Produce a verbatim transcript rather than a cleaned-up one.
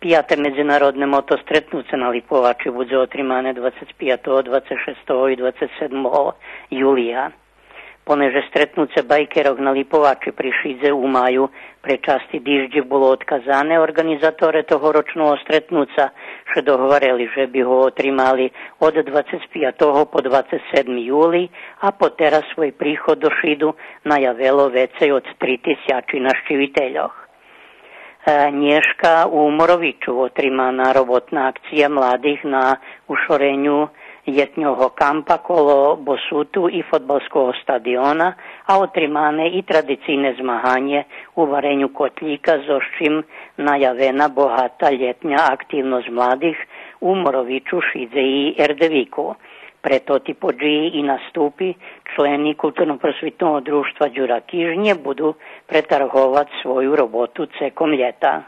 Пияте медзинародне мотостретнуце на Липовачи будзе отримане двацец пиятого, двацец шестого и двацец седмого юлия. Понеже стретнуце байкерох на Липовачи при шидзе у маю пре части дижджи було одказане, орґанизаторе тогорочного стретнуца ше догварели же би го отримали од двацец пиятого по двацец седми юлий, а потераз свой приход до Шиду наявело вецей од три тисячи нащивительох. Е, нєшка у Моровичу отримана роботна акция младих на ушореню лєтнього кампа коло Босуту и фодбалского стадиона, а отримане и традицийне змаганє у вареню котлїка, зоз чим наявена богата лєтня активносц младих у Моровичу, Шидзе и Ердевику. Пре тоти подїї и наступи члени Културно-просвитного дружтва Дюра Киш нє буду претарговац свою роботу цеком лєта.